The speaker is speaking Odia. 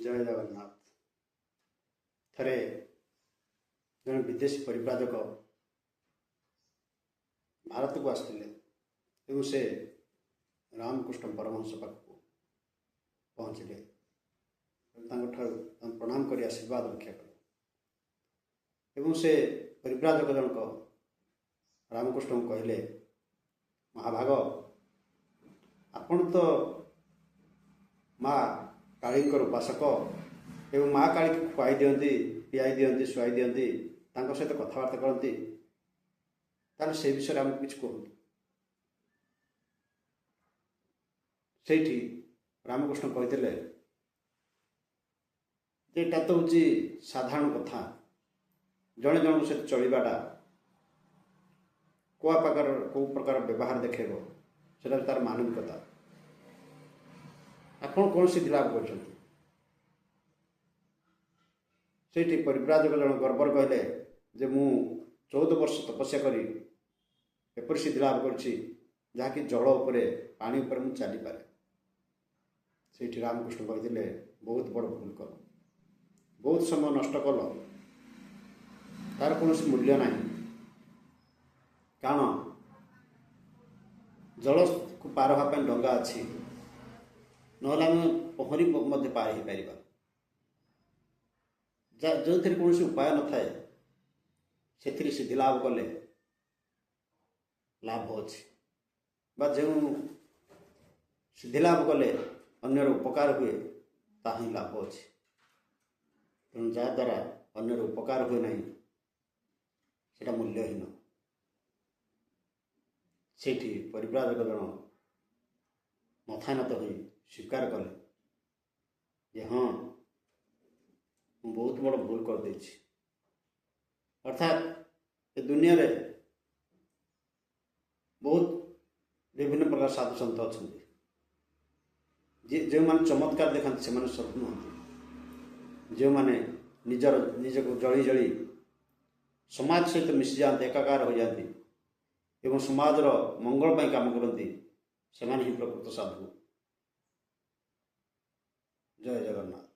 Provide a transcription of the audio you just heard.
ଜୟ ଜଗନ୍ନାଥ। ଥରେ ଜଣେ ବିଦେଶୀ ପରିବ୍ରାଜକ ଭାରତକୁ ଆସିଥିଲେ ଏବଂ ସେ ରାମକୃଷ୍ଣ ପରମହଂସ ପାଖକୁ ପହଞ୍ଚିଲେ ଏବଂ ତାଙ୍କଠାରୁ ତାଙ୍କୁ ପ୍ରଣାମ କରି ଆଶୀର୍ବାଦ ଭିକ୍ଷା କଲେ। ଏବଂ ସେ ପରିବ୍ରାଜକ ଜଣକ ରାମକୃଷ୍ଣଙ୍କୁ କହିଲେ, ମହାଭାଗ, ଆପଣ ତ ମା କାଳୀଙ୍କର ଉପାସକ ଏବଂ ମା କାଳୀକୁ ଖୁଆଇ ଦିଅନ୍ତି, ପିଆଇ ଦିଅନ୍ତି, ଶୁଆଇ ଦିଅନ୍ତି, ତାଙ୍କ ସହିତ କଥାବାର୍ତ୍ତା କରନ୍ତି, ତାହେଲେ ସେ ବିଷୟରେ ଆମକୁ କିଛି କୁହନ୍ତୁ। ସେଇଠି ରାମକୃଷ୍ଣ କହିଥିଲେ ଯେ ଏଇଟା ତ ହେଉଛି ସାଧାରଣ କଥା, ଜଣେ ଜଣଙ୍କ ସହିତ ଚଳିବାଟା କେଉଁ ପ୍ରକାର ବ୍ୟବହାର ଦେଖେଇବ ସେଟା ତାର ମାନବିକତା। ଆପଣ କ'ଣ ସିଦ୍ଧି ଲାଭ କରିଛନ୍ତି? ସେଇଠି ପରିବ୍ରାଜକ ଜଣ ଗର୍ବର କହିଲେ ଯେ ମୁଁ 14 ବର୍ଷ ତପସ୍ୟା କରି ଏପରି ସିଦ୍ଧି ଲାଭ କରିଛି ଯାହାକି ଜଳ ଉପରେ, ପାଣି ଉପରେ ମୁଁ ଚାଲିପାରେ। ସେଇଠି ରାମକୃଷ୍ଣ କହିଥିଲେ, ବହୁତ ବଡ଼ ଭୁଲ କଲ, ବହୁତ ସମୟ ନଷ୍ଟ କଲ, ତାର କୌଣସି ମୂଲ୍ୟ ନାହିଁ। କାରଣ ଜଳକୁ ପାର ହେବା ପାଇଁ ଡଙ୍ଗା ଅଛି, ନହେଲେ ଆମେ ପହଁରି ମଧ୍ୟ ପାର ହେଇପାରିବା। ଯେଉଁଥିରେ କୌଣସି ଉପାୟ ନଥାଏ ସେଥିରେ ସିଦ୍ଧି ଲାଭ କଲେ ଲାଭ ଅଛି, ବା ଯେଉଁ ସିଦ୍ଧି ଲାଭ କଲେ ଅନ୍ୟର ଉପକାର ହୁଏ ତାହା ହିଁ ଲାଭ ଅଛି। ତେଣୁ ଯାହାଦ୍ୱାରା ଅନ୍ୟର ଉପକାର ହୁଏ ନାହିଁ ସେଇଟା ମୂଲ୍ୟହୀନ। ସେଇଠି ପରିବ୍ରାଜକ ଜଣ ମଥାନତ ହୋଇ ସ୍ୱୀକାର କଲେ ଯେ ହଁ, ମୁଁ ବହୁତ ବଡ଼ ଭୁଲ କରିଦେଇଛି। ଅର୍ଥାତ୍ ଏ ଦୁନିଆରେ ବହୁତ ବିଭିନ୍ନ ପ୍ରକାର ସାଧୁସନ୍ଥ ଅଛନ୍ତି, ଯେଉଁମାନେ ଚମତ୍କାର ଦେଖାନ୍ତି ସେମାନେ ସାଧୁ ନୁହନ୍ତି। ଯେଉଁମାନେ ନିଜକୁ ଜଳି ଜଳି ସମାଜ ସହିତ ମିଶିଯାଆନ୍ତି, ଏକାକାର ହୋଇଯାଆନ୍ତି ଏବଂ ସମାଜର ମଙ୍ଗଳ ପାଇଁ କାମ କରନ୍ତି, ସେମାନେ ହିଁ ପ୍ରକୃତ ସାଧୁ। ଜୟ ଜଗନ୍ନାଥ।